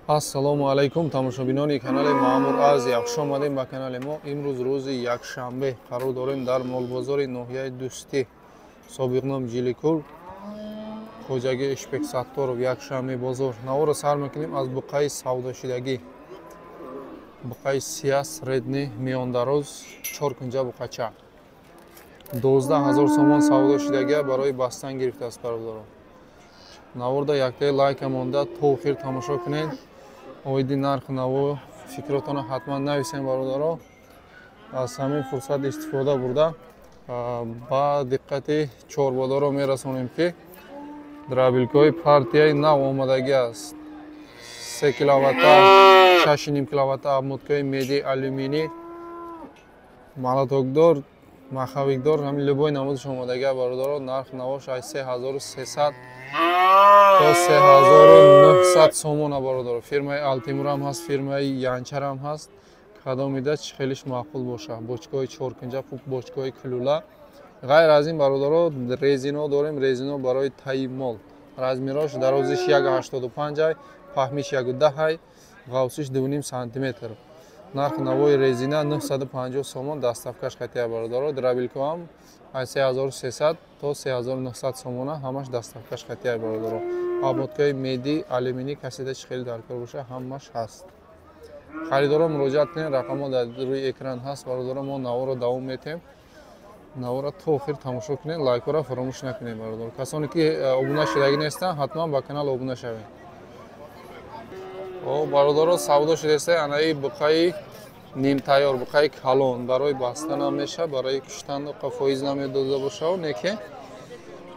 Ассалому алайкум тамошобинони канали Маъмур Азия. Хуш омадем ба канали мо. Имрӯз рӯзи якшанбе қарор дорем дар молбозори ноҳияи Дӯстӣ, собиқ ном Ҷиликул, хоҷагии Ишбек Сатторов, якшанбе бозор. Наворо сар мекунем аз буқаи савдошидагӣ. Буқаи сия, средний, миёндароз, чоркунҷа буқача. 12 000 сомон савдошидагия барои бастан гирифтааст бародарон. Наворда яктаи лайка монда то охир тамошо кунед. Оиди нарху наво фикротонро ҳатман нависем бародаро. Аз ҳамин фурсат истифода бурда ба диққати чорбодоро мерасонем, ки дробилкаҳои партияи нав омадагӣ аст. 3 киловатта, 6,5 киловатта, обмоткаи меди, алюминӣ, молотокдор, маховикдор, ҳамин любой намудаш омадагӣ бародаро. Нарх навош аз 3300 то 3900 сомона бародаро. Фирмаи Алтимурам ҳаст, фирмаи Янчарам ҳаст. Кадомида чӣ хелиш маъқул боша. Бочкаҳои чоркунҷа, бочкаҳои кулула. Ғайр аз ин бародаро, резино дорем, резино барои таи мол. Размерош дарозиш 1,85, паҳмиш 1,10, ғавсиш 2,5 сантиметр. Нархи навои резина 950 сомон, доставкаш қатия бародаро. Дробилкаам аз 3300 то 3900 сомона, ҳамаш доставкаш қатия бародаро. Обмоткаи меди, алюминӣ касида чӣ хеле даркор боша, ҳамаш ҳаст. Харидоро муроҷиат кунед, рақамҳо дар рӯи экран ҳаст бародаро. Мо наворо давом метем. Наворо то охир тамошо кунед, лайкҳоро фаромӯш накунед бародаро. Касоне ки обуна шудагӣ нестанд, ҳатман ба канал обуна шавед. Бародаро, савдо шудааст анаи буқаи нимтайёр, буқаи калон, барои бастан ҳам мешавад, барои куштан фоиз намедода бошад, неке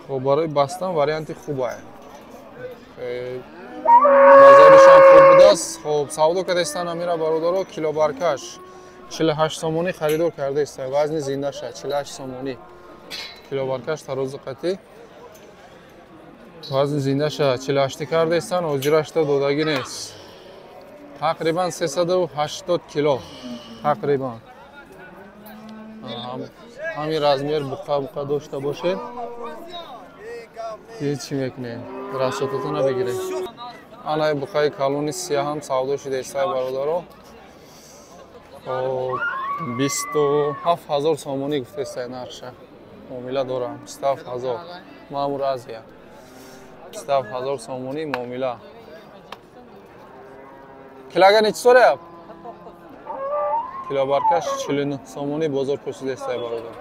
хоб барои бастан варианти хубае. Базоришам хуб будааст. Хоб савдо кардаистан амира бародаро, килобаркаш 48 сомонӣ харидор кардааст, вазни зиндаша 48 сомонӣ. Килобаркаш тарозу қатӣ вазни зиндаша 48 кардаистан, оҷирашта додагӣ нест. Тақрибан 380 кило, тақрибан. Ҳамин размер буқа дошта бошед, чӣ мекунед? Расчётатонро бигиред. Анаи буқаи калони сия ҳам савдо шудааст бародаро. 27 000 сомонӣ гуфтааст нархша. Муомила дорам 27 000. Маъмур Азия. 27 000 сомонӣ муомила. Килога нечи соляп? Килобаркаш 49 сомонӣ бозор пурсидааст бародар.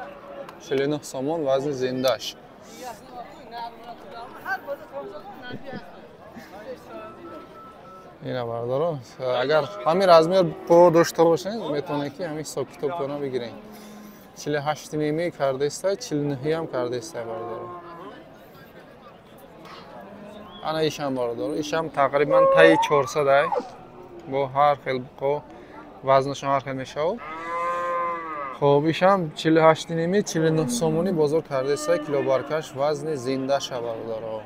49 сомон вазни зиндаш. Ина бародаро, агар ҳамин размер по дошта бошед, метавонед ки ҳамин ҳисоб китобтонро бигиред. 48,5 кардааст, 49 ҳам кардааст бародаро. Ана ишам бародаро, ишам тақрибан таи 400 ай. Бо ҳар хел буқо вазнашон ҳар хел мешавад. Хоб ишам 48,5, 49 сомонӣ бозор кардааст, килобаркаш вазни зиндаша бародаро.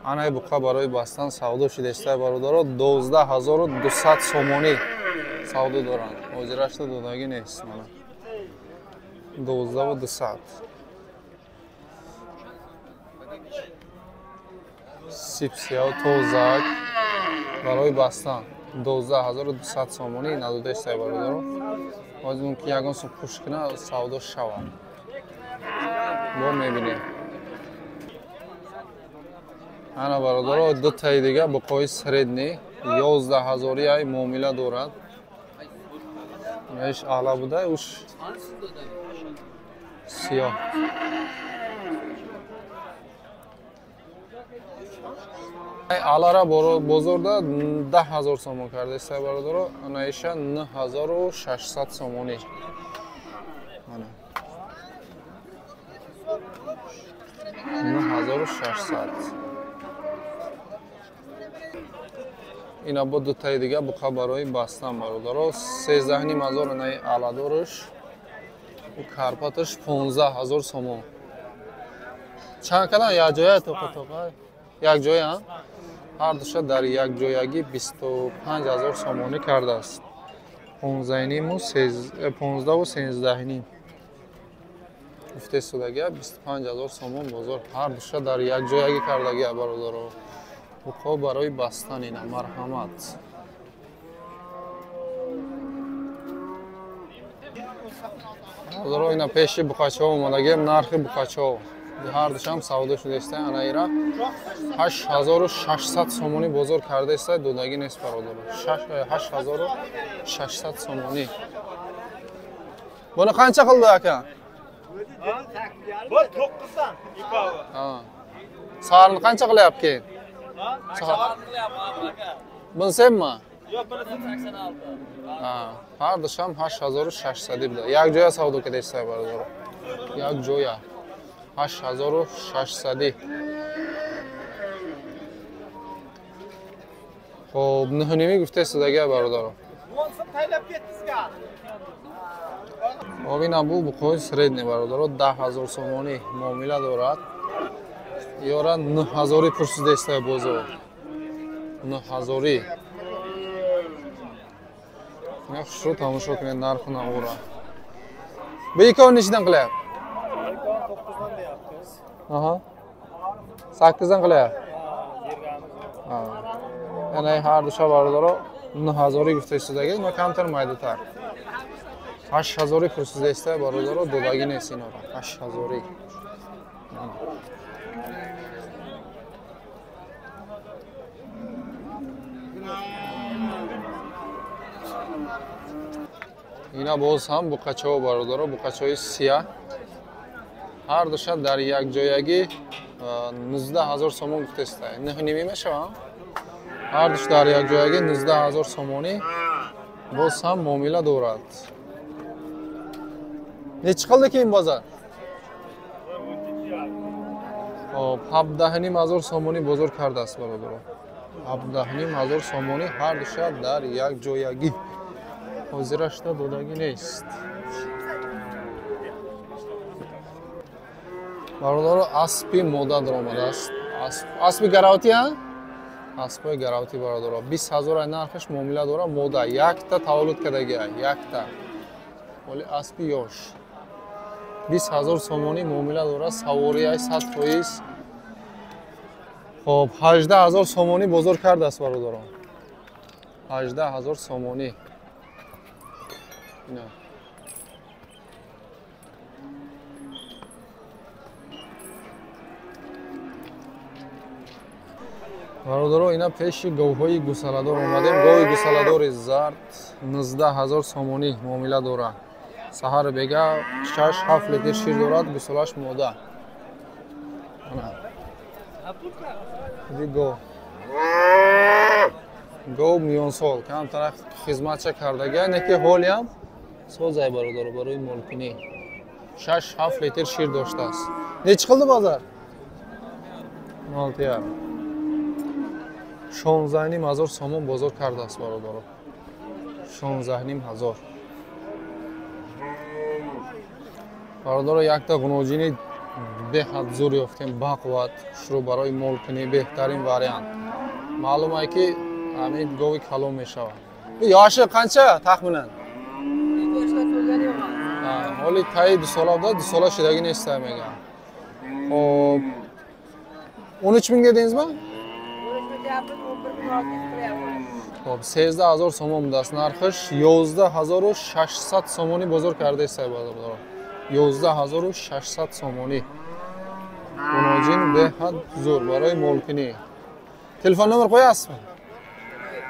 Анаи буқа барои бастан савдо шудааст бародаро, 12 200 сомонӣ савдо доранд. Ҳозирашта додагӣ нест мана. 12 200. Сипсияу тозак барои бастан 12 200 сомонӣ надодааст бародаро. Ҳозир мумкин ягон сум пуш кунад, савдо шавад. Бо мебинем. Ана бародаро, ду таи дига буқои средний 11 000 ай муомила дорад. Иш аъла буда, уш сиёҳ. Аълара бозорда 10 000 сомон кардааст бародаро, ана иша 9600 сомонӣ. Ана 9600. Ина бо дутаи дига буқа барои бастан бародаро, 13 500 анаи аъладораш, у карпаташ 15 000 сомон. Чанд кадан якҷоя тоқа тоқа? Якҷоя? Ҳар душа дар якҷоягӣ 25 000 сомонӣ кардааст. 15,5 15 13,5. гуфтесудагия, 25 000 сомон бозор ҳар душа дар як ҷоягӣ кардагия бародаро. Буқо барои бастан ина, марҳамат. Бародаро, ина пеши буқачаҳо омадагием, нархи буқачаҳо ҳар душам савдо шудаиста. Ана ира 8600 сомонӣ бозор кардаиста, додагӣ нест бародаро. 8600 сомонӣ. Буни қанча қилди ака? Bu 9-dan ikkovi. Sarini qancha qilyapti keyin? Buni senmi? Yo'q, bunisi 86. Har dusham 8600 буда. Як ҷоя савдо кардааст бародаро. Як ҷоя. 8600. Хоб, 9.5 гуфтааст бародаро. 10 сом taylab ketdi sizga. Хоб, ин абу буқои средний бародаро 10 000 сомонӣ муомила дорад. Ёра 9000 пурсидааст бозор. 9000. Хушрӯ тамошо кунед нарху навора. Bu ikkovi nechidan qilyapti? 9-dan deyapmiz. Aha. 8-dan qilyapti. Ha, Yana har dusha бародаро 9000 гуфтаистаги, ино камтар майдатар. 8000 пурсидаиста бародаро, додагӣ нест инора. 8000. Ина боз ҳам буқачаҳо бародаро, буқачаҳои сия. Ҳар душа дар якҷоягӣ 19 000 сомон гуфтаиста. 9.5 мешавад? Ҳар душ дар якҷоягӣ 19 000 сомонӣ, боз ҳам муомила дорад. Nechi qildi keyin bozor? Хоб, 17 500 сомонӣ бозор кардааст бародаро. 17 500 сомонӣ ҳар душа дар як ҷоягӣ. Ҳозирашда додагӣ нест. Бародаро, аспи мода даромадааст. Аспи гаравтӣ, ҳа? Аспои гаравтӣ бародаро. 20 000 ай нархаш муомила дора, мода. Якта таваллуд кардагия, якта. Оли аспи ёш. 20 000 сомонӣ муомила дора, саворияй 100%. Хоб, 18 000 сомонӣ бозор кардааст бародаро. 18 000 сомонӣ. Ина. Бародаро, ина пеши говҳои гусаладор омадем. Гови гусаладори зард 19 000 сомонӣ муомила дорад. Саҳар бега 6-7 литр шир дорад, гусалаш мода. Ана. Иди гов. Гов миёнсол, камтар хизматча кардагия, не ки ҳолиам созай бародаро барои молкунӣ. 6-7 литр шир доштааст. Нечи қилди бозар? Малтия. 16 500 сомон бозор кардааст бародаро. 16 500. Бародаро, якта ғуноҷини беҳад зур ёфтем, бақувват, шурӯъ барои молкунӣ беҳтарин вариант. Маълум ай ки ҳамин гови калон мешавад. Ёши қанча тахминан? Ҳоли таи 2 сола буда, 2 сола шидагӣ неста мегӯям. Хоб, 13 000 дедингизmi? Хоб, 13 000 сомон будааст нархаш, 11 600 сомонӣ бозор кардааст бародаро. 11 600 сомонӣ. Ғуноҷин беҳад зур барои молкунӣ. Телефон номер қоясizmi?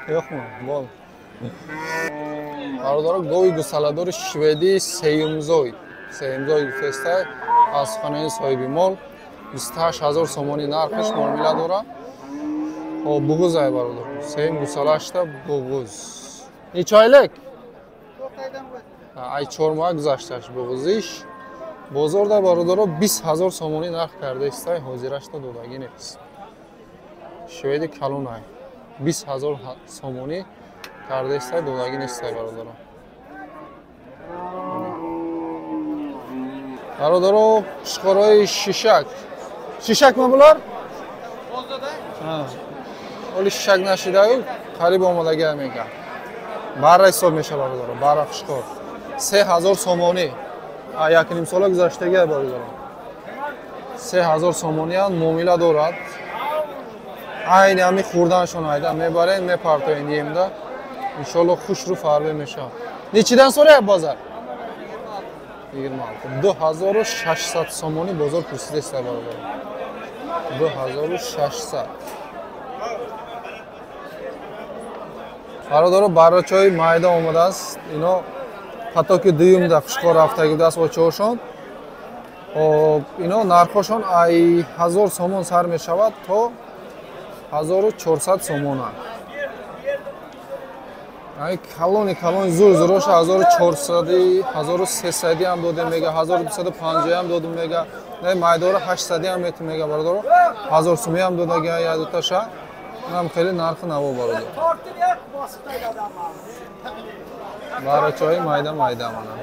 Yo'qmi? Бол. Бародаро, гови гусаладори шведӣ сеюмзой. Сеюмзой гуфтааст аз хонаи соҳиби мол 28 000 сомонӣ нархаш муомила дорад. Хоб, буғуз ай бародар. Сеюм гусалашта буғуз. Necha oylik? Ай 4 моҳ гузашташ буғузиш. Бозорда бародаро 20 000 сомонӣ нарх кардаист, ҳозирашта додагӣ нест. Шведи калон ай. 20 000 сомонӣ кардаист, додагӣ нест бародаро. Бародаро, қушқорои шишак. Шишакmi bular? Оли шишак нашидаю, қариб омодагӣ мегӯям. Барра ҳисоб мешавад бародаро, барра қушқор. 3000 сомонӣ. 1.5 сола гузаштагӣ бародарон. 3000 сомониян муомила дорад. Айни ҳами хӯрданшон айда мебарен, мепартоен емда. Иншоалло хушрӯ фарбе мешавад. Нечидан соля бозар? 26. 2600 сомонӣ бозор пурсидеста бародарон. 2600. Бародаро, барочаҳои майда омадааст. Ино патоки дуюмда қишқор рафтагӣ будааст очаҳошон. Ино нархошон ай 1000 сомон сар мешавад то 1400 сомона. Ай калони калони зур зуроша 1400, 1300 ҳам додем мега, 1250 ҳам додем мега. Не майдора 800 ҳам метим мега бародаро. 1000 сомӣ ҳам додага я дуташа. Инам хеле нархи наво бародар. Барочаҳои майда майда мана.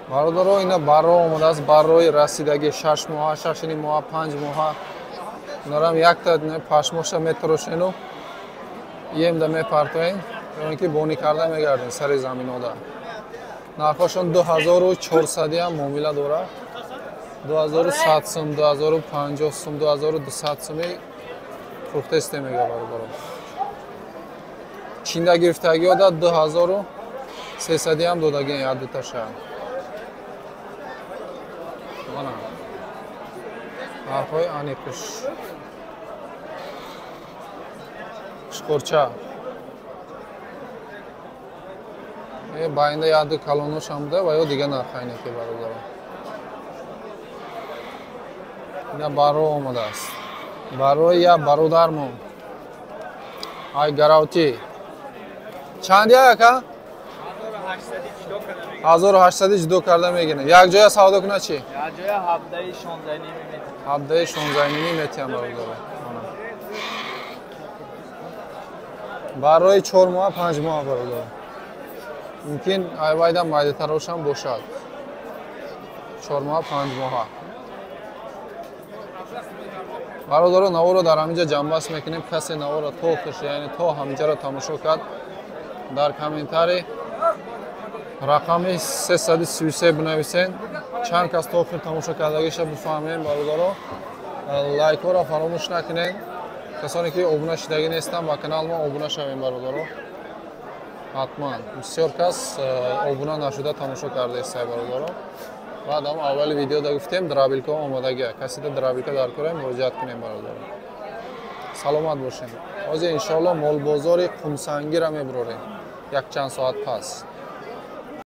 Бародаро, ина барро омадааст, баррои расидаги 6 моҳа, 6.5 моҳа, 5 моҳа. Инорам якта пашмоша метарошену емда мепартоем, ё ин ки бонӣ карда мегардем сари заминода. Нархошон 2400 ҳам муомила дорад. 2100 сум, 2050 сум, 2200 суми фурӯхтаисте мега бародаро. Чинда гирифтагиҳо 2300 ҳам додагиан як дуташа. Мана нархҳои аниқш. Шқурча. Байнда як ду калоношам буда ва ё дига нархайнеки бародаро. Ина барро омадааст. Баррои як бародармон. Ай гаравтӣ. Чанд як ака? 1800 ҷудо карда мегирем. Як ҷоя савдо кунад чӣ? Як ҷоя 17-16 метиҳам. 17-16 метиҳам бародаро. Барои 4 моҳ, 5 моҳ бародаро. Мумкин айвайда майдатарошам бошад. 4 моҳ, 5 моҳ. Бародаро, наворо дар ҳаминҷа ҷамъбаст мекунем. Касе наворо то охирш, яъне то ҳаминҷаро тамошо кард, дар комментари рақами 333 бинависен. Чанд кас то охир тамошо кардагиша бифаҳмем бародаро. Лайкҳоро фаромӯш накунед. Касоне ки обуна шудагӣ нестанд, ба канал мо обуна шавем бародаро. Ҳатман. Бисёр кас обуна нашуда тамошо кардаест бародаро. Баъд ҳам аввали видеода гуфтем, драбилка омодагия. Каседа драбилка дар кора муроҷиат кунем бародаро. Саломат бошем. Ҳозир иншоалло молбозори Қумсангира мебурорем. Якчанд соат пас.